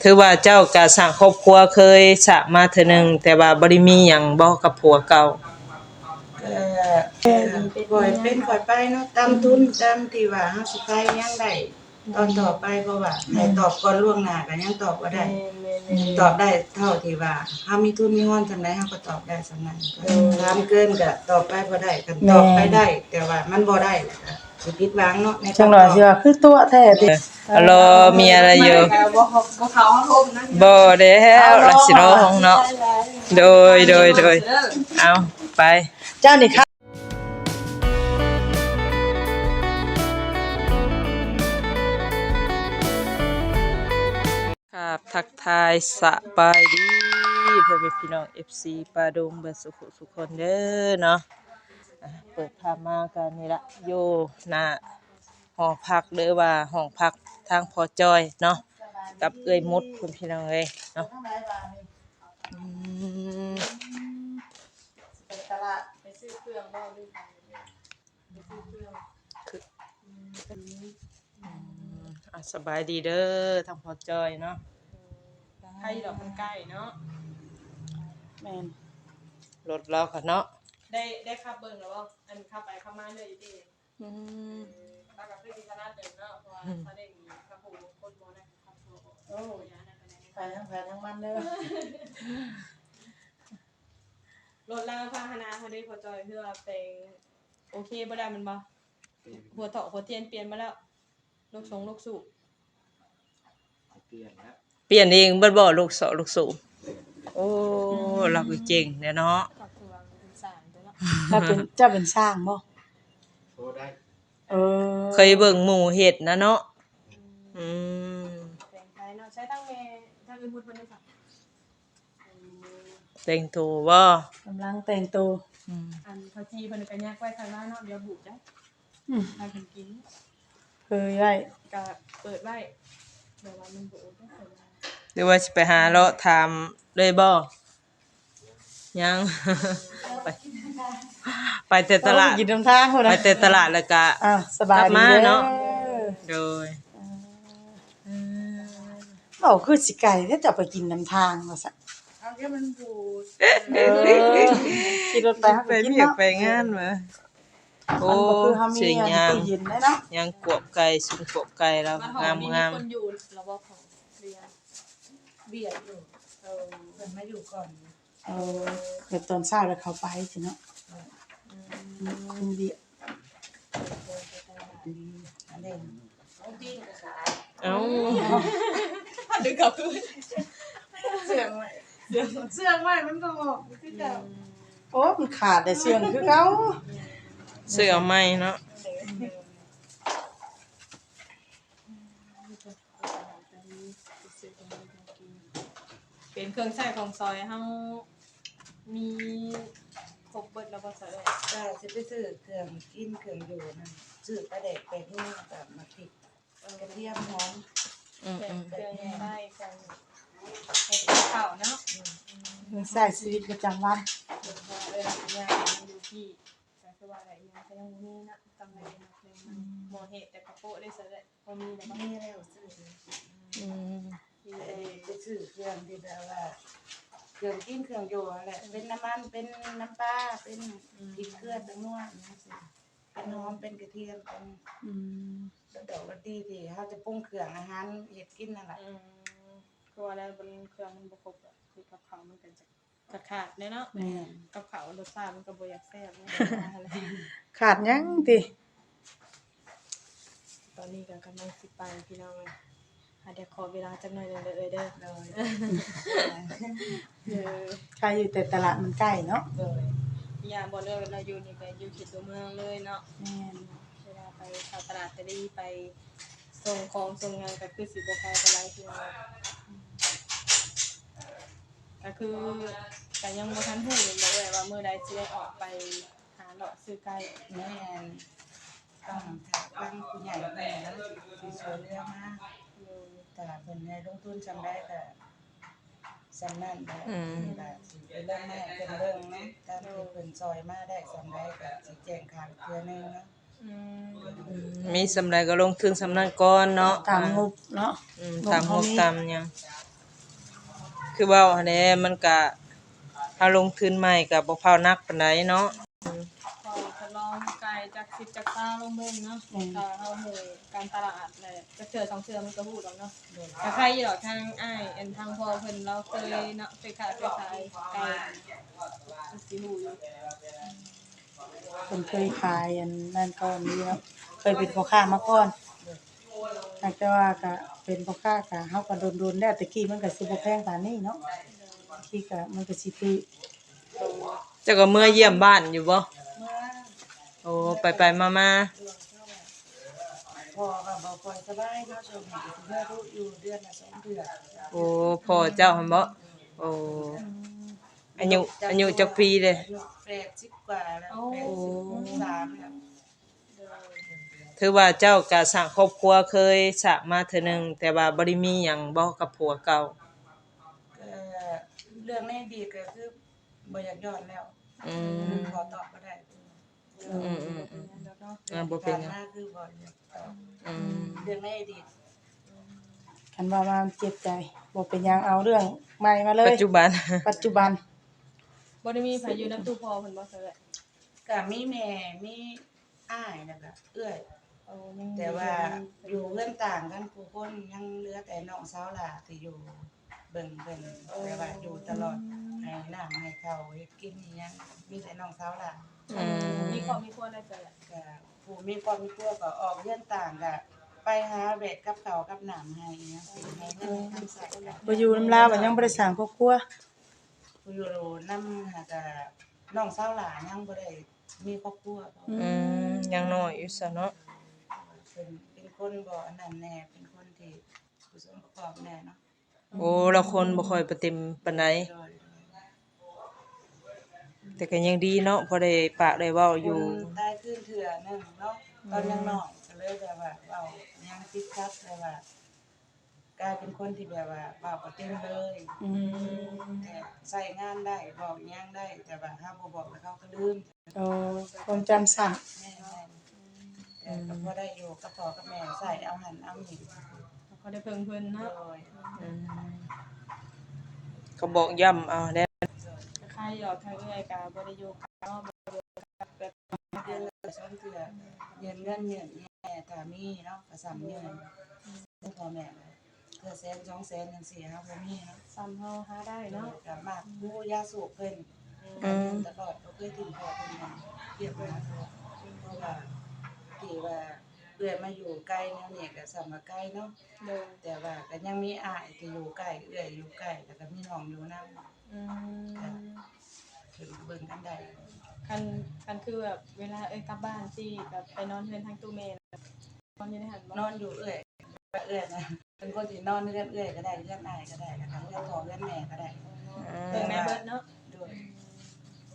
ຖືວ່າເຈົ້າກະສ້າງຄອບຄົວເຄີຍສ້າງມາເທື່ອໜຶ່ງ ແຕ່ວ່າບໍ່ໄດ້ມີຫຍັງບໍ່ກັບຜົວເກົ່າ? ກໍ ເອີ ເອີ ເປັນ ເປັນ ຄ່ອຍເປັນຄ່ອຍໄປເນາະ ຕາມທຶນ ຕາມທີ່ວ່າເຮົາຊິໄປຫຍັງໄດ້ຕອນຕໍ່ໄປ ເພາະວ່າໃຫ້ຕອບກ່ອນລ່ວງໜ້າກໍຍັງຕອບບໍ່ໄດ້ ແມ່ນໆໆ ຕອບໄດ້ເທົ່າທີ່ວ່າເຮົາມີທຶນມີຮອນສ່ຳໃດ ເຮົາກໍຕອບໄດ້ສ່ຳນັ້ນ ຖາມເກີນກໍຕອບໄປບໍ່ໄດ້ ຄັນຕອບໄປໄດ້ ແຕ່ວ່າມັນບໍ່ໄດ້ ຊິຜິດຫວັງເນາະ ໃນ ຈັກໜ້ອຍຊິວ່າຄືຕົວະແທ້ຕິ ເອີ ລໍເມຍລະຢູ່ ບໍ່ ບໍ່ເຂົ້າຫ້ອງໂຮມນະ ບໍ່ແລ້ວ ລະຊິລໍຫ້ອງເນາະ ໂດຍ ໂດຍ ໂດຍ ເອົາ ໄປ ເຈົ້ານີ້ ຄັບ ທັກທາຍສະບາຍດີ ພໍ່ແມ່ພີ່ນ້ອງ ເອັຟຊີ ປ່າດົງ ເບິດສູ່ຜູ້ສູ່ຄົນເດີເນາະ ອ່າ ເປີດພາບມາກໍນີ້ລະ ຢູ່ໜ້າຫໍພັກ ຫຼືວ່າຫ້ອງພັກທາງພໍ່ຈ້ອຍເນາະ ກັບເອື້ອຍມຸດພຸ້ນ ພີ່ນ້ອງເອີຍເນາະ ອືມ ໄປຕະຫຼາດ ໄປຊື້ເຄື່ອງບໍ່ ຫຼື ຄື ອືມ ອືມ ອ່າ ສະບາຍດີເດີ ທາງພໍ່ຈ້ອຍເນາະ ໃກ້ດອກ ມັນໃກ້ເນາະ ແມ່ນ ລົດລາວກໍເນາະ ໄດ້ ໄດ້ຂັບເບິ່ງແລ້ວບໍ່ ອັນຂັບໄປຂັບມາເລື້ອຍຢູ່ຕິ ອືມ ເອີ ລາວກໍຄືຊິຖະໜັດເດີເນາະ ເພາະວ່າ ອືມ ຊາເລັງນີ້ ຄັບຜູ້ຄົນບໍ່ໄດ້ ຄັບບໍ່ອອກ ໂອ້ ໄປທາງໃຜທາງມັນເດີ ລົດລາວພາຫະນະເຮົາເດ້ ພໍ່ຈ້ອຍ ຄືວ່າແປງ ໂອເຄບໍ່ໄດ້ແມ່ນບໍ່? ຫົວເຖາະຫົວທຽນປ່ຽນມາແລ້ວ ລູກຊົງລູກສູບ ປ່ຽນແລ້ວ ປ່ຽນເອງເບິດບໍ່? ລູກເສາະລູກສູບ ໂອ້ ອືມ ລາວຄືເກັ່ງແທ້ເນາະ ລາວເປັນຊ່າງຕົວະເນາະ ລາວເປັນ ເຈົ້າເປັນຊ່າງບໍ່? ໂອ້ ໄດ້ ເອີ ເຄີຍເບິ່ງໝູ່ເຮັດນະເນາະ ອືມ ອືມ ແປງໄທເນາະ ໃຊ້ທັງແມ່ ທັງເອື້ອຍມຸດເພິ່ນເດ້ ແຕ່ງໂຕບໍ່? ກຳລັງແຕ່ງໂຕ ອືມ ອັນເຂົ້າຈີ່ເພິ່ນກໍຍັກໄວ້ຂ້າງໜ້າເນາະ ດຽວບູດຈ້ະ ອືມ ໃຫ້ເພິ່ນກິນ ເຜີຍໄວ້ ກະເປີດໄວ້ ແບບວ່າມັນບໍ່ອົດ ຫຼືວ່າຊິໄປຫາເລາະຖາມເລີຍບໍ່? ຍັງ ໄປ ໄປແຕ່ຕະຫຼາດ ກິນນຳທາງພຸ້ນນະ ໄປແຕ່ຕະຫຼາດແລ້ວກະ ອ່າ ສະບາຍດີເນາະ ໂດຍ ເອີ ເວົ້າຄືຊິໄກແທ້ ເຈົ້າໄປກິນນຳທາງວ່າຊັ້ນ ເອົາແຕ່ມັນບູດ ເອີ ຂີ່ລົດໄປ ໄປວຽກໄປງານຫວາ ໂອ້ ຄືເຮົາມີຕູ້ເຢັນໄດ້ເນາະ ຍ່າງກວບໄກ່ ຊຸມກວບໄກ່ລາວ ງາມໆ ຄົນຢູ່ລະບໍ່ ເຂົາເລີຍ ວຽກຢູ່ ເອີ ເພິ່ນມາຢູ່ກ່ອນ ເອີ ແບບຕອນເຊົ້າແລ້ວເຂົ້າໄປຊີ້ເນາະ ອືມ ຄົນວຽກ ອັນນີ້ ເອົາ ດຶງເຂົ້າຄືນ ເຊື່ອງໄວ້ ເຊື່ອງໄວ້ ມັນກໍງອກຄືເກົ່າ ໂອ້ ມັນຂາດໄດ້ເຊື່ອງຄືເກົ່າ ຊື້ເອົາໃໝ່ເນາະ ເປັນເຄື່ອງໃຊ້ຂອງຊອຍເຮົາມີຄົບເບິດແລ້ວບໍ່ຊະເອື້ອຍ? ກໍຊິໄປຊື້ເຄື່ອງກິນເຄື່ອງຢູ່ນະ ຊື້ປາແດກແປ້ງນົວກັບໝາກພິກ ເອີ ກະທຽມຫອມ ອືມໆ ເຄື່ອງໃຊ້ເຄື່ອງເຂົ້າເນາະ ອືມ ເຄື່ອງໃຊ້ຊີວິດປະຈຳວັນ ເອີ ເວລາຊິຍ່າງຢູ່ທີ່ ກໍຄືວ່າໄດ້ອີຫຍັງກໍຍັງບໍ່ມີເນາະ ຕ້ອງໄດ້ເຮັດເນາະ ອືມ ໝໍເຮັດແຕ່ກະໂປະໄດ້ຊະເອື້ອຍ ບໍ່ມີແລ້ວບໍ່? ມີແລ້ວຊື້ ອືມ ໄປຊື້ເຄື່ອງທີ່ແບບວ່າ ເຄື່ອງກິນເຄື່ອງຢູ່ຫັ້ນແຫຼະ ເປັນນ້ຳມັນ ເປັນນ້ຳປາ ເປັນ ອືມ ພິກເກືອແປ້ງນົວ ເປັນຫອມ ເປັນກະທຽມ ເປັນ ອືມ ດອກລະດີທີ່ເຮົາຈະປຸງເຄື່ອງອາຫານເຮັດກິນນັ້ນແຫຼະ ອືມ ຄືວ່າແລ້ວ ເຄື່ອງມັນບໍ່ຄົບ ເຮັດກັບເຂົ້າມັນກໍຈະ ກະຂາດແດ່ເນາະ ແມ່ນ ກັບເຂົ້າລົດຊາດມັນກໍບໍ່ຢາກແຊບເນາະ ຂາດຫຍັງຕິ ຕອນນີ້ກໍກຳລັງຊິໄປພີ່ນ້ອງເອີຍ ຫາແຕ່ຂໍເວລາຈັກໜ້ອຍໜຶ່ງເດີເອື້ອຍເດີ ໂດຍ ເອີ ໃກ້ຢູ່ແຕ່ຕະຫຼາດມັນໃກ້ເນາະ ໂດຍ ຢ່າງບ່ອນເອື້ອຍລາວຢູ່ນີ້ກໍຢູ່ເຂດຕົວເມືອງເລີຍເນາະ ແມ່ນ ເວລາໄປເຂົ້າຕະຫຼາດຕະລີ ໄປ ສົ່ງຂອງສົ່ງຫຍັງກໍຄືຊິບໍ່ໄກປານໃດ ຄື ກໍຄື ກໍຍັງບໍ່ທັນຮູ້ແມ່ນບໍ່ເອື້ອຍ ວ່າມື້ໃດຊິໄດ້ອອກໄປຫາເລາະຊື້ໄກ່? ແມ່ນ ຕ້ອງຖາມຟັງຜູ້ໃຫຍ່ເພິ່ນນະ ທີ່ຊ່ວຍເຫຼືອມາ ໂດຍ ຖ້າເພິ່ນໃຫ້ລົງທຶນສ່ຳໃດກໍສ່ຳນັ້ນແຫຼະ ອືມ ນີ້ລະຊິໄປເບິ່ງມາໃຫ້ເພິ່ນເບິ່ງເນາະ ຕາມທີ່ເພິ່ນຊ່ອຍມາໄດ້ສ່ຳໃດກໍຊິແຈ້ງຂ່າວອີກເທື່ອໜຶ່ງເນາະ. ອືມ ອືມ ມີສ່ຳໃດກໍລົງທຶນສ່ຳນັ້ນກ່ອນເນາະ ຕາມງົບເນາະ ອືມ ງົບ ຕາມງົບເຮົາມີ ຕາມຫຍັງ ຄືເວົ້າຫັ້ນແຫຼະ ມັນກະ ເຮົາລົງທຶນໃໝ່ກະບໍ່ພ້າວໜັກປານໃດເນາະ. ກໍທົດລອງກາຍຈັກສິບຈັກຊາວລອງເບິ່ງເນາະ ແມ່ນ ຖ້າເຮົາຮູ້ການຕະຫຼາດແລ້ວ ຈັກເທື່ອສອງເທື່ອມັນກໍຮູ້ດອກເນາະ. ໂດຍ ກໍໄຄຢູ່ດອກ ທາງອ້າຍ ອັນ ທາງພໍ່ເພິ່ນລາວເຄີຍເນາະ ເຄີຍຄ້າເຄີຍຂາຍໄກ່ ເພິ່ນຊິຮູ້ຢູ່. ເພິ່ນເຄີຍຂາຍອັນນັ້ນກ່ອນຢູ່ເນາະ ເຄີຍເປັນພໍ່ຄ້າມາກ່ອນ. ຫາກແຕ່ວ່າກະເປັນພໍ່ຄ້າກະ ເຮົາກະດົນໆແລ້ວ ແຕ່ກີ້ມັນກະຊິບໍ່ແພງປານນີ້ເນາະ ກີ້ກະມັນກະຊິຖືກ. ເຈົ້າກໍເມືອຢ້ຽມບ້ານຢູ່ບໍ່? ເມືອ. ໂອ້ ໄປໆມາໆ. ພໍ່ກໍບໍ່ຄ່ອຍສະບາຍເນາະ ຊ່ວງນີ້ກໍຊິເມືອດູຢູ່ ເດືອນລະສອງເທື່ອ. ໂອ້ ພໍ່ເຈົ້າຫັ້ນບໍ່? ໂອ້ ອາຍຸ ອາຍຸຈັກປີເດ? ອາຍຸແປດສິບກວ່າແລ້ວ. ໂອ້ ແປດສິບສາມແລ້ວ. ຖືວ່າເຈົ້າກະສ້າງຄອບຄົວເຄີຍສ້າງມາເທື່ອໜຶ່ງ ແຕ່ວ່າບໍ່ໄດ້ມີຫຍັງບໍ່ກັບຜົວເກົ່າ? ກໍເລື່ອງໃນອະດີດກໍຄືບໍ່ຢາກຍ້ອນແລ້ວ. ອືມ ຂໍຕອບບໍ່ໄດ້. ອືມໆໆ ອ່າ ບໍ່ເປັນຫຍັງ ທີ່ຜ່ານມາຄືບໍ່ຢາກຕອບ. ອືມ ເລື່ອງໃນອະດີດ. ຄັນເວົ້າມາມັນເຈັບໃຈ ບໍ່ເປັນຫຍັງ ເອົາເລື່ອງໃໝ່ມາເລີຍ ປັດຈຸບັນ ປັດຈຸບັນ. ບໍ່ໄດ້ມີໃຜຢູ່ນຳຕູ້ພໍ່ເພິ່ນບໍ່? ກະມີແມ່ ມີ ອ້າຍ ແລ້ວກະເອື້ອຍ. ໂອ້ ຍັງ ແຕ່ວ່າຢູ່ເຮືອນຕ່າງກັນຜູ້ຄົນ ຍັງເຫຼືອແຕ່ນ້ອງສາວຫຼ້າທີ່ຢູ່ເບິ່ງເພິ່ນ. ໂອ້ ແບບວ່າຢູ່ຕະຫຼອດ ໃຫ້ນ້ຳໃຫ້ເຂົ້າ ເຮັດກິນເຮັດຫຍັງ ມີແຕ່ນ້ອງສາວຫຼ້າ. ອືມ ມີຄອບມີຄົວແລ້ວເຈົ້າ? ກະຜູ້ມີຄອບມີຄົວກໍອອກເຮືອນຕ່າງ ກະໄປຫາແວະກັບເຂົ້າກັບນ້ຳໃຫ້ຫຍັງ ໃຫ້ເງິນໃຫ້ຄຳໃຊ້. ໄປຢູ່ນຳລາວກໍຍັງບໍ່ໄດ້ສ້າງຄອບຄົວ? ຜູ້ຢູ່ນຳ ຫາກະນ້ອງສາວຫຼ້າຍັງບໍ່ໄດ້ມີຄອບຄົວ. ອືມ ອືມ ຍັງນ້ອຍຢູ່ຊະເນາະ. ເພິ່ນເປັນຄົນບໍ່ອັນນັ້ນແດ່ ເປັນຄົນທີ່ບໍ່ສົມປະກອບແດ່ເນາະ. ໂອ້ ລາວຄົນບໍ່ຄ່ອຍປະຕິມປານໃດ. ໂດຍ ໂດຍ ແຕ່ກໍຍັງດີເນາະ ພໍໄດ້ປາກໄດ້ເວົ້າຢູ່. ຄົນຕາຍຄືນເທື່ອໜຶ່ງເນາະ ຕອນຍັງນ້ອຍ ອືມ ກໍເລີຍແບບວ່າເວົ້າຫຍັງຕິດຂັດ ແບບວ່າ ກາຍເປັນຄົນທີ່ແບບວ່າເວົ້າບໍ່ເຕັມເລີຍ. ອືມ ແຕ່ໃຊ້ງານໄດ້ ບອກຫຍັງໄດ້ ແຕ່ວ່າເຮົາບໍ່ບອກແລ້ວເຂົາກໍລືມ. ໂອ້ ຄວາມຈຳສັ້ນ. ແມ່ນໆ ແຕ່ກໍພໍໄດ້ຢູ່ກັບພໍ່ກັບແມ່ ໃຊ້ເອົາຫັ້ນເອົານີ້ ພໍໄດ້ເພິ່ງເພິ່ນເນາະ. ໂດຍ ອືມ ກໍບອກຢ້ຳເອົາແດ່. ໂດຍ ກໍຄາຍຢູ່ ທາງເອື້ອຍກໍບໍ່ໄດ້ຢູ່ກັບເຮົາ ເດືອນລະສອງເທື່ອ ຍື່ນເງິນຍື່ນແດ່ ຖ້າມີເນາະ ກໍຊ້ຳຍື່ນໃຫ້ພໍ່ແມ່ ເທື່ອແສນສອງແສນຈັ່ງຊີ້ ເຮົາບໍ່ມີເນາະ ຊ້ຳເຮົາຫາໄດ້ເນາະ. ໂດຍ ກໍມັກຮູ້ຢາສູບເພິ່ນ ອືມ ກໍຢືມຕະຫຼອດ ບໍ່ເຄີຍຖິ້ມພໍ່ເພິ່ນ ຮຽບຮ້ອຍ ເພາະວ່າທີ່ວ່າເອື້ອຍມາຢູ່ໄກແນວນີ້ ກໍຊ້ຳວ່າໄກເນາະ. ໂດຍ ແຕ່ວ່າກໍຍັງມີອ້າຍທີ່ຢູ່ໃກ້ ເອື້ອຍຢູ່ໃກ້ ແລ້ວກໍມີນ້ອງຢູ່ນຳ. ອືມ ກໍເບິ່ງກັນໄດ້. ຄັນ ຄັນຄືແບບເວລາເອື້ອຍກັບບ້ານຊີ້ ກໍໄປນອນເຮືອນທາງຕູ້ແມ່ ນອນຢູ່ໃນຫັ້ນບໍ່? ນອນຢູ່ເອື້ອຍ ເອື້ອຍນະ ເປັນຄົນທີ່ນອນເຮືອນເອື້ອຍກໍໄດ້ ເຮືອນອ້າຍກໍໄດ້ ແລ້ວກໍເຮືອນພໍ່ເຮືອນແມ່ກໍໄດ້. ອືມ ເບິ່ງແມ່ເບິດເນາະ. ໂດຍ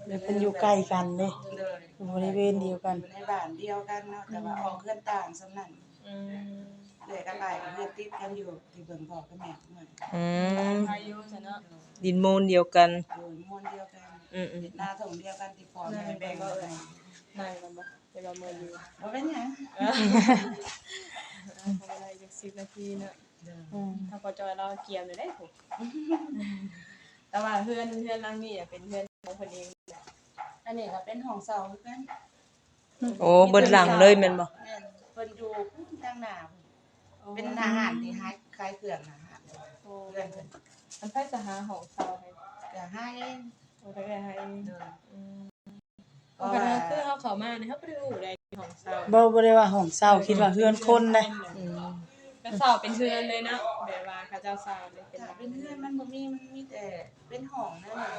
ແລ້ວເພິ່ນຢູ່ໃກ້ກັນເດ້. ໂດຍ ຢູ່ບໍລິເວນດຽວກັນ ຢູ່ໃນບ້ານດຽວກັນເນາະ ແຕ່ວ່າ ອືມ ອອກເຮືອນຕ່າງສ່ຳນັ້ນ. ອືມ ເອື້ອຍກັບອ້າຍກໍເຮືອນຕິດກັນຢູ່ ທີ່ເບິ່ງພໍ່ກັບແມ່ທຸກມື້. ອືມ ໄປຢູ່ຊະເນາະ ດິນມູນດຽວກັນ. ໂດຍ ມູນດຽວກັນ. ອືມໆ ເຮັດນາທົ່ງດຽວກັນ ທີ່ພໍ່ແມ່ແບ່ງໃຫ້. ນັ່ງກັນບໍ່? ແຕ່ວ່າເມື່ອຍຢູ່ ບໍ່ເປັນຫຍັງ. ເອີ ເວລາອີກຈັກສິບນາທີເນາະ. ໂດຍ ອືມ ຖ້າພໍ່ຈ້ອຍລາວກຽມຢູ່ເດ້ພຸ້ນ. ແຕ່ວ່າເຮືອນ ເຮືອນຫຼັງນີ້ເປັນເຮືອນຂອງເພິ່ນເອງ. ອັນນີ້ກໍເປັນຫ້ອງເຊົ່າຄືກັນ. ໂອ້ ເບິດຫຼັງເລີຍແມ່ນບໍ່? ແມ່ນ ເພິ່ນຢູ່ພຸ້ນທາງໜ້າພຸ້ນ. ໂອ້ ເປັນໜ້າຮ້ານທີ່ຂາຍ ຂາຍເຄື່ອງນະ ຮ້ານ ໂອ້ ເຮືອນເພິ່ນ. ອັນໃຜຈະຫາຫ້ອງເຊົ່າໃຫ້? ກໍຫາເອງ. ໂອ້ ກໍເອື້ອຍຫາເອງ. ໂດຍ ອືມ ເພາະວ່າ ກໍຄືເຮົາເຂົ້າມານີ້ ເຮົາບໍ່ໄດ້ຮູ້ໃດຫ້ອງເຊົ່າ. ບໍ່ ບໍ່ໄດ້ວ່າຫ້ອງເຊົ່າ ຄິດວ່າເຮືອນຄົນໃດ. ອືມ ກໍເຊົ່າເປັນເຮືອນເລີຍເນາະ ແບບວ່າເຂົາເຈົ້າເຊົ່າເລີຍ. ເປັນ ຖ້າເປັນເຮືອນມັນບໍ່ມີ ມັນມີແຕ່ ເປັນຫ້ອງນັ້ນນະ.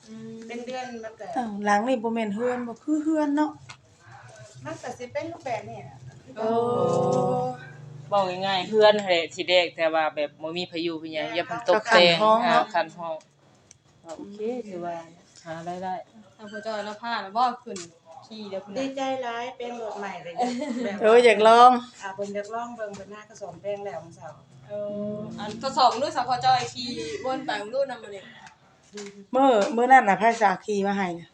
ອືມ ເປັນເຮືອນມັນກໍ ອ້າວ ຫຼັງນີ້ບໍ່ແມ່ນເຮືອນບໍ່? ຄືເຮືອນເນາະ ມັນກໍຊິເປັນຮູບແບບນີ້ລະ. ໂອ້ ເວົ້າງ່າຍໆ ເຮືອນຫັ້ນແຫຼະທີແລກ ແຕ່ວ່າແບບບໍ່ມີໃຜຢູ່ ເປັນຫຍັງ ຢ່າເພິ່ນຕົກແຕ່ງ ກໍຂັ້ນຫ້ອງເນາະ ອ່າ ຂັ້ນຫ້ອງ. ໂອເຄ ຖືວ່າຫາລາຍໄດ້. ທາງພໍ່ຈ້ອຍລາວພາລະບໍ່ຂຶ້ນຂີ່ແລ້ວພຸ້ນນະ. ດີໃຈຫຼາຍ ເປັນລົດໃໝ່ກໍຢາກແບບ ເອີ ຢາກລອງ ອ່າ ເພິ່ນຢາກລອງເບິ່ງ ເພິ່ນຫາກໍສ້ອມແປງແລ້ວມື້ເຊົ້າ. ເອີ ອັນທົດສອບເບິ່ງດູ ສາວພໍ່ຈ້ອຍຂີ່ວົນໄປເບິ່ງດູນຳມື້ນີ້. ມື້ ມື້ນັ້ນນະ ໃຜສາຂີ່ມາໃຫ້ນະ?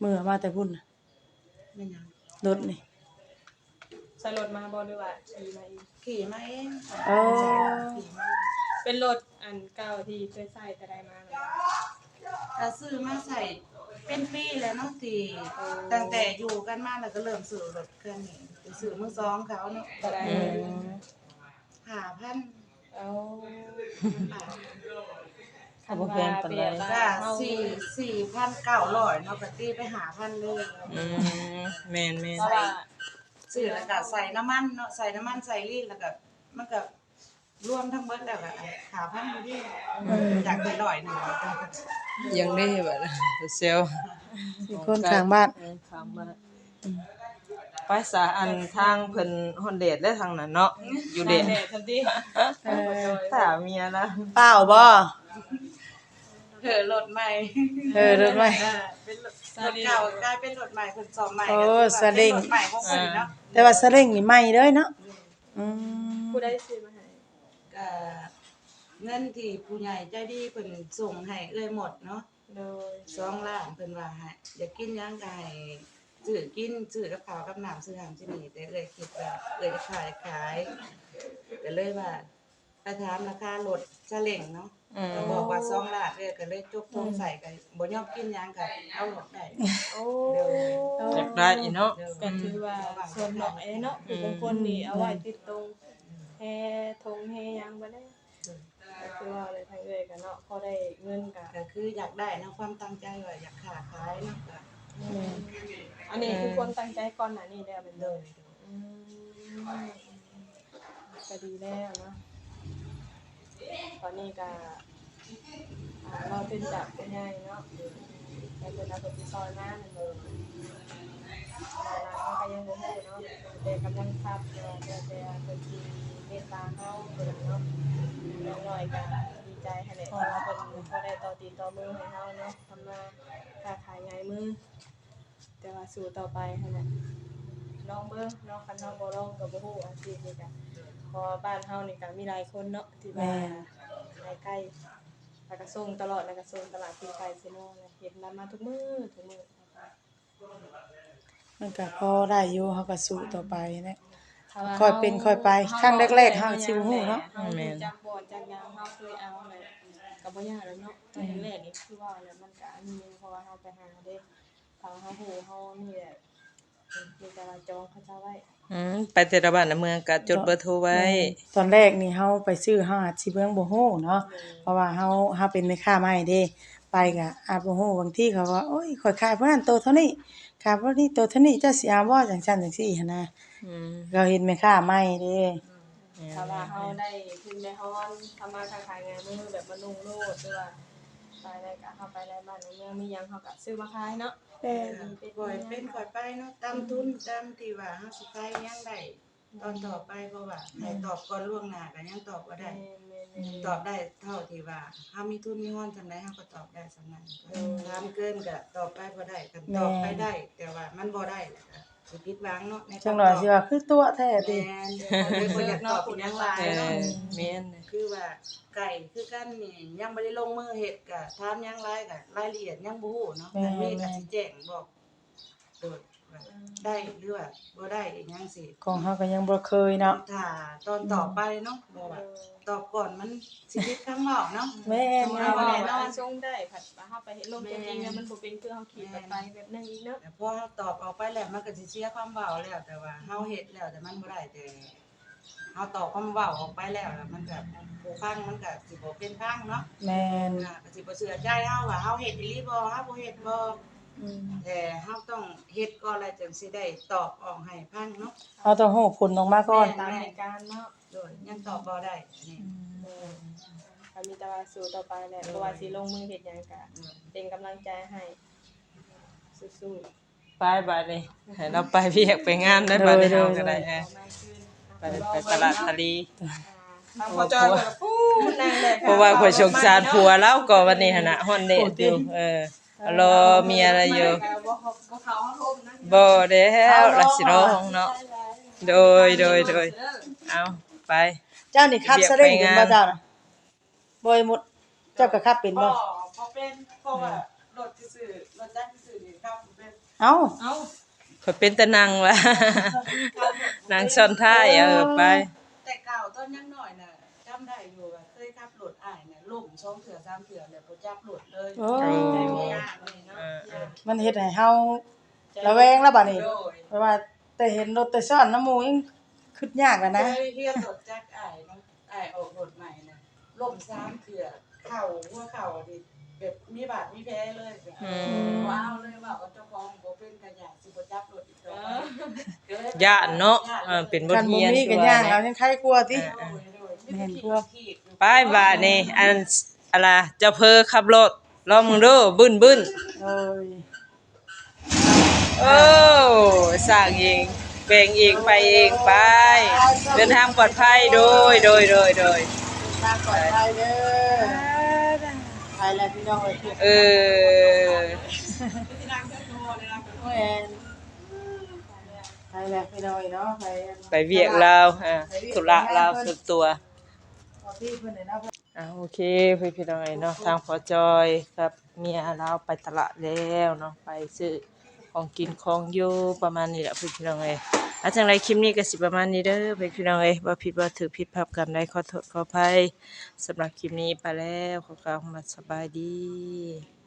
ມື້ມາແຕ່ພຸ້ນນະ. ແມ່ນຫຍັງ? ລົດນີ້ ໃສ່ລົດມາບໍ່ ຫຼືວ່າຂີ່ມາເອງ? ຂີ່ມາເອງ. ອໍ ຂີ່ມາ ເປັນລົດອັນເກົ່າທີ່ເຄີຍໃຊ້ແຕ່ໃດມາແມ່ນບໍ່? ກໍຊື້ມາໃຊ້ເປັນປີແລ້ວເນາະ ທີ່ ເອີ ຕັ້ງແຕ່ຢູ່ກັນມາ ແລ້ວກໍເລີ່ມຊື້ລົດຄັນນີ້ ໄປຊື້ມືສອງເຂົາເນາະ ເທົ່າໃດ? ອືມ ຫ້າພັນ. ເອົາ ກໍບໍ່ແພງປານໃດ ຄັນວ່າແບບວ່າ ກໍ ເຮົາ ສີ່ ສີ່ພັນເກົ້າຮ້ອຍເນາະ ກໍຕີໄປຫ້າພັນເລີຍ. ອືມ ແມ່ນໆ ເພາະວ່າຊື້ແລ້ວກໍໃສ່ນ້ຳມັນເນາະ ໃສ່ນ້ຳມັນໃສ່ລີ້ ແລ້ວກໍມັນກໍ ລວມທັງເບິດແລ້ວກໍຫ້າພັນຢູ່ເດ້. ອືມ ຢາກໄດ້ຮ້ອຍໜຶ່ງ ຍັງເດ້ບັດ ເຊວ ມີຄົນຂ້າງບ້ານ ເອີ ຂ້າງບ້ານ. ອືມ ໄປສາ ອັນທາງເພິ່ນຮ້ອນແດດແລ້ວທາງນັ້ນເນາະ ຢູ່ແດດ ຮ້ອນແດດຊັ້ນຕິ. ເອີ ຖ້າເມຍລະ ຟ້າວບໍ່? ເຫີລົດໃໝ່ ເຫີລົດໃໝ່ ເອີ ເປັນລົດ ລົດເກົ່າກາຍເປັນລົດໃໝ່ ເພິ່ນສ້ອມໃໝ່. ໂອ້ ກໍຖືວ່າ ສະເລັງ ເປັນລົດໃໝ່ຂອງເພິ່ນເນາະ. ເອີ ແຕ່ວ່າສະເລັງນີ້ໃໝ່ເລີຍເນາະ. ອືມ ຜູ້ໃດຊື້ມາໃຫ້? ກະເງິນທີ່ຜູ້ໃຫຍ່ໃຈດີເພິ່ນສົ່ງໃຫ້ເອື້ອຍໝົດເນາະ. ໂດຍ ສອງລ້ານ ເພິ່ນວ່າໃຫ້ ຢາກກິນຫຍັງກໍໃຫ້ຊື້ກິນ ຊື້ກັບເຂົ້າກັບນ້ຳ ຊື້ຫັ້ນຊື້ນີ້ ແຕ່ເອື້ອຍຄິດວ່າເອື້ອຍຈະຂາຍ ຂາຍ ກໍເລີຍວ່າໄປຖາມລາຄາລົດຊາເລັງເນາະ. ອືມ ກໍບອກວ່າສອງລ້ານ ເອື້ອຍກໍເລີຍຈົກຖົງໃສ່ ອືມ ກໍບໍ່ຍອມກິນຫຍັງ ກໍເອົາລົດໄດ້. ໂອ້ ໂດຍ ຢາກໄດ້ອີກເນາະ. ໂດຍ ກໍຖືວ່າສ່ວນໜ້ອຍເນາະ ອືມ ຜູ້ບາງຄົນນີ້ເອົາໄວ້ຕິດຕົງ ແຮ່ຖົງແຮ່ຫຍັງບໍ່ໄດ້. ໂດຍ ກໍຄືວ່າແຫຼະ ທາງເອື້ອຍກໍເນາະ ພໍໄດ້ເງິນກໍ ກໍຄືຢາກໄດ້ເນາະ ຄວາມຕັ້ງໃຈວ່າຢາກຄ້າຂາຍເນາະ ກໍ ແມ່ນ ອັນນີ້ຄື ເອີ ຄົນຕັ້ງໃຈກ່ອນໜ້ານີ້ແລ້ວແມ່ນບໍ່? ໂດຍ ອືມ ກໍດີແລ້ວເນາະ ຕອນນີ້ກໍ ອ່າ ລໍທຶນຈາກຜູ້ໃຫຍ່ເນາະ ແລ້ວເພິ່ນວ່າເພິ່ນຊິຊ່ອຍມາແມ່ນບໍ່? ເຮົາກໍຍັງບໍ່ຮູ້ເນາະ ແຕ່ກຳລັງຊັບ ແຕ່ ແຕ່ເພິ່ນຊິເມດຕາເຮົາເທົ່ານັ້ນເນາະ. ຢ່າງໜ້ອຍກໍດີໃຈຫັ້ນແຫຼະ ທີ່ວ່າເພິ່ນພໍໄດ້ຕໍ່ຕີນຕໍ່ມືໃຫ້ເຮົາເນາະ ທຳມາຄ້າຂາຍງ່າຍມື. ແຕ່ວ່າສູ້ຕໍ່ໄປຫັ້ນແຫຼະ ລອງເບິ່ງເນາະ ຄັນເຮົາບໍ່ລອງກໍບໍ່ຮູ້. ອາຊີບນີ້ກະ ເພາະວ່າບ້ານເຮົານີ້ກະມີຫຼາຍຄົນເນາະ ທີ່ວ່າ ແມ່ນ ຂາຍໄກ່ ແລ້ວກະສົ່ງຕະຫຼອດ ແລ້ວກະສົ່ງຕະຫຼາດຕີນໄກ່ເຊໂນ ເຮັດນຳມາທຸກມື້ ທຸກມື້. ມັນກະພໍໄດ້ຢູ່ ເຮົາກະສູ້ຕໍ່ໄປແຫຼະ ຄ່ອຍເປັນຄ່ອຍໄປ. ເຮົາ ຄັ້ງແລກໆ ເຮົາຊິບໍ່ຮູ້ເນາະ ເຮົາ ແມ່ນ ຮູ້ຈັກບໍ່ຈັກຫຍັງ ເຮົາເຄີຍເອົາແຫຼະ ກະບໍ່ຍາກແລ້ວເນາະ. ແມ່ນ ຄັ້ງແລກໆ ນີ້ຄືວ່າແຫຼະ ມັນກະອັນນີ້ ເພາະວ່າເຮົາໄປຫາເດ້ ເຂົາ ເຮົາຮູ້ ເຮົານີ້ແຫຼະ ມີແຕ່ວ່າຈອງເຂົາເຈົ້າໄວ້. ອືມ ໄປແຕ່ລະບ້ານລະເມືອງກະຈົດເບີໂທໄວ້. ແມ່ນ ຕອນແລກນີ້ເຮົາໄປຊື້ ເຮົາອາດຊິເບິ່ງບໍ່ຮູ້ເນາະ ແມ່ນ ເພາະວ່າເຮົາ ເຮົາເປັນແມ່ຄ້າໃໝ່ເດ້ ໄປກະອາດບໍ່ຮູ້. ບາງທີເຂົາວ່າ ໂອ້ຍ ຂ້ອຍຂາຍຜູ້ນັ້ນໂຕເທົ່ານີ້ ຂາຍຜູ້ນີ້ໂຕເທົ່ານີ້ ເຈົ້າຊິເອົາບໍ່ ຈັ່ງຊັ້ນຈັ່ງຊີ້ຫັ້ນນະ. ອືມ ເຂົາເຫັນແມ່ຄ້າໃໝ່ເດ້. ອືມ ຖ້າວ່າເຮົາໄດ້ທຶນໄດ້ຮອນ ທຳມາຄ້າຂາຍງ່າຍມື ແບບມານຸ່ງໂລດ ຫຼືວ່າໄປໄດ້ກະ ເຮົາໄປໄດ້ ບ້ານໃນເມືອງມີຫຍັງເຮົາກະຊື້ມາຂາຍເນາະ. ແມ່ນ ເປັນ ເປັນ ຄ່ອຍເປັນຄ່ອຍໄປເນາະ ຕາມທຶນ ອືມ ຕາມທີ່ວ່າເຮົາຊິຂາຍຫຍັງໄດ້ຕອນຕໍ່ໄປ ເພາະວ່າໃຫ້ຕອບກ່ອນລ່ວງໜ້າກະຍັງຕອບບໍ່ໄດ້. ແມ່ນໆໆ ຕອບໄດ້ເທົ່າທີ່ວ່າເຮົາມີທຶນມີຮອນສ່ຳໃດ ເຮົາກໍຕອບໄດ້ສ່ຳນັ້ນ. ໂດຍ ຖາມເກີນກະຕອບໄປບໍ່ໄດ້ ຄັນຕອບໄປໄດ້ ແຕ່ວ່າມັນບໍ່ໄດ້ລະກະ ຊິຜິດຫວັງເນາະ ໃນຄຳຕອບ ຈັກໜ້ອຍຊິວ່າຄືຕົວະແທ້ຕິ. ແມ່ນ ເລີຍບໍ່ຢາກຕອບອີ່ຫຍັງຫຼາຍເນາະ. ເອີ ແມ່ນ ຄືວ່າໄກ່ຄືກັນນີ້ ຍັງບໍ່ໄດ້ລົງມືເຮັດ ກະຖາມຫຍັງຫຼາຍ ກະລາຍລະອຽດຍັງບໍ່ຮູ້ເນາະ. ແມ່ນ ຄັນມີກະຊິແຈ້ງບອກໂດຍວ່າ ອືມ ໄດ້ ຫຼືວ່າບໍ່ໄດ້ອີ່ຫຍັງຊີ້ ຂອງເຮົາກະຍັງບໍ່ເຄີຍເນາະ. ຖ້າຕອນ ອືມ ຕໍ່ໄປເນາະ ບໍ່ວ່າ ເອີ ຕອບກ່ອນມັນຊິຜິດຄຳເວົ້າເນາະ. ແມ່ນ ເຮົາແນ່ນອນ ສົ່ງໄດ້ ຄັນວ່າເຮົາໄປເຮັດລົງຕົວຈິງແລ້ວ ແມ່ນ ມັນບໍ່ເປັນຄືເຮົາຄິດ ແມ່ນ ໄປແບບນັ້ນອີກເນາະ. ແຕ່ພໍເຮົາຕອບອອກໄປແລ້ວ ມັນກໍຊິເສຍຄວາມເວົ້າແລ້ວ ແຕ່ວ່າເຮົາເຮັດແລ້ວ ແຕ່ມັນບໍ່ໄດ້ ແຕ່ເຮົາຕອບຄຳເວົ້າອອກໄປແລ້ວ ແລ້ວມັນກໍ ຜູ້ຟັງມັນກໍຊິບໍ່ເປັນຟັງເນາະ. ແມ່ນ ກໍຊິບໍ່ເຊື່ອໃຈເຮົາວ່າເຮົາເຮັດອີ່ຫຼີບໍ່ ເຮົາບໍ່ເຮັດບໍ່. ອືມ ແຕ່ເຮົາຕ້ອງເຮັດກ່ອນ ແລ້ວຈຶ່ງຊິໄດ້ຕອບອອກໃຫ້ຟັງເນາະ. ເຮົາຕ້ອງຮູ້ຜົນອອກມາກ່ອນ. ແມ່ນ ຕາມເຫດການເນາະ. ໂດຍ ຍັງຕອບບໍ່ໄດ້ ອືມ ແມ່ນ ກໍມີແຕ່ວ່າສູ້ຕໍ່ໄປແຫຼະ. ໂດຍ ບໍ່ວ່າຊິລົງມືເຮັດຫຍັງກະ ໂດຍ ເປັນກຳລັງໃຈໃຫ້ ສູ້ໆ. ໄປບາດນີ້ ໃຫ້ລາວໄປວຽກໄປງານໄດ້ບາດນີ້. ໂດຍ ເຮົາກໍໄດ້ ໂດຍ ເອີ ໄປ ໄປຕະຫຼາດທະເລ. ອ່າ ທາງພໍ່ຈ້ອຍເພິ່ນກໍປູ້ນາງແຫຼະ ເພາະວ່າຂ້ອຍສົງສານຜົວລາວກໍບາດນີ້ຫັ້ນນະ ຮ້ອນແດດຢູ່. ເອີ ລໍເມຍລາວຢູ່. ບໍ່ ບໍ່ເຂົ້າຫ້ອງໂຮມນະ. ບໍ່ແລ້ວ ລາວຊິລໍຫ້ອງເນາະ. ໂດຍ ໂດຍ ໂດຍ ເອົາໄປ. ເຈົ້ານີ້ຂັບສະເລັງເປັນບໍ່ເຈົ້ານະ? ບໍ່ໝົດ ເຈົ້າກໍຂັບເປັນບໍ່? ບໍ່ ບໍ່ເປັນ ເພາະວ່າ ອືມ ລົດຊື່ໆ ລົດຈັກຊື່ໆນີ້ຂັບບໍ່ເປັນ. ເອົ້າ ເອົ້າ ຂ້ອຍເປັນແຕ່ນັ່ງວ່າ ນັ່ງຊ້ອນທ້າຍ. ເອີ ໄປ ແຕ່ເກົ່າຕອນຍັງນ້ອຍນະ ຈຳໄດ້ຢູ່ວ່າເຄີຍຂັບ ສອງເທື່ອສາມເທື່ອແລ້ວບໍ່ຈັບລົດເລີຍ. ໂອ້ ແຕ່ບໍ່ຍາກເລີຍເນາະ. ເອີໆ ມັນເຮັດໃຫ້ເຮົາລະແວງແລ້ວບາດນີ້ ໂດຍ ແບບວ່າແຕ່ເຫັນລົດແຕ່ຊ້ອນນຳໝູ່ຍັງຄິດຍາກແລ້ວນະ. ເຄີຍຮຽນລົດຈັກອ້າຍເນາະ ອ້າຍອອກລົດໃໝ່ນະ ລົ້ມສາມເທື່ອ ເຂົ່າ ຫົວເຂົ່ານີ້ແບບມີບາດມີແຜເລີຍ. ອືມ ບໍ່ເອົາເລີຍ ເວົ້າກັບເຈົ້າຂອງບໍ່ເປັນກະຢ່າ ຊິບໍ່ຈັບລົດອີກຕໍ່ໄປ. ເອີ ຢ້ານເນາະ. ຢ້ານເລີຍ. ເອີ ເປັນບົດຮຽນ ຄັນບໍ່ມີກະຍ່າງເອົາຍັງໄຄກວ່າຕິ. ໂດຍ ໂດຍ ແມ່ນກວ່າ. ໄປບາດນີ້ ອັນ ອັນລະ ເຈົ້າເພີຂັບລົດ ລອງເບິ່ງດູ ບຶ້ນໆ. ໂອ້ຍ ໂອ້ ສ້າງເອງ ແບ່ງເອງ ໄປເອງ ໄປ ເດີນທາງປອດໄພ. ໂດຍ ໂດຍ ໂດຍ ໂດຍ ເດີນທາງປອດໄພເດີ. ໄປແລ້ວພີ່ນ້ອງເອີຍ. ເອີ ໂອ້ຍ ໄປແລ້ວພີ່ນ້ອງເອີຍເນາະ ໄປ ໄປວຽກລາວ ອ່າ ໄປວຽກ ທຸລະລາວສ່ວນຕົວ. ອ່າ ໂອເຄ ເພື່ອນພີ່ນ້ອງເອີຍເນາະ ທາງພໍ່ຈອຍກັບເມຍລາວໄປຕະຫຼາດແລ້ວເນາະ ໄປຊື້ຂອງກິນຂອງຢູ່ປະມານນີ້ແຫຼະເພື່ອນພີ່ນ້ອງເອີຍ. ອ່າ ຈັ່ງໃດຄລິບນີ້ກໍຊິປະມານນີ້ເດີເພື່ອນພີ່ນ້ອງເອີຍ ເວົ້າຜິດເວົ້າຖືກຜິດພາບກຳໃດຂໍໂທດຂໍອະໄພ. ສຳລັບຄລິບນີ້ໄປແລ້ວ ຂໍກ່າວຄຳວ່າສະບາຍດີ.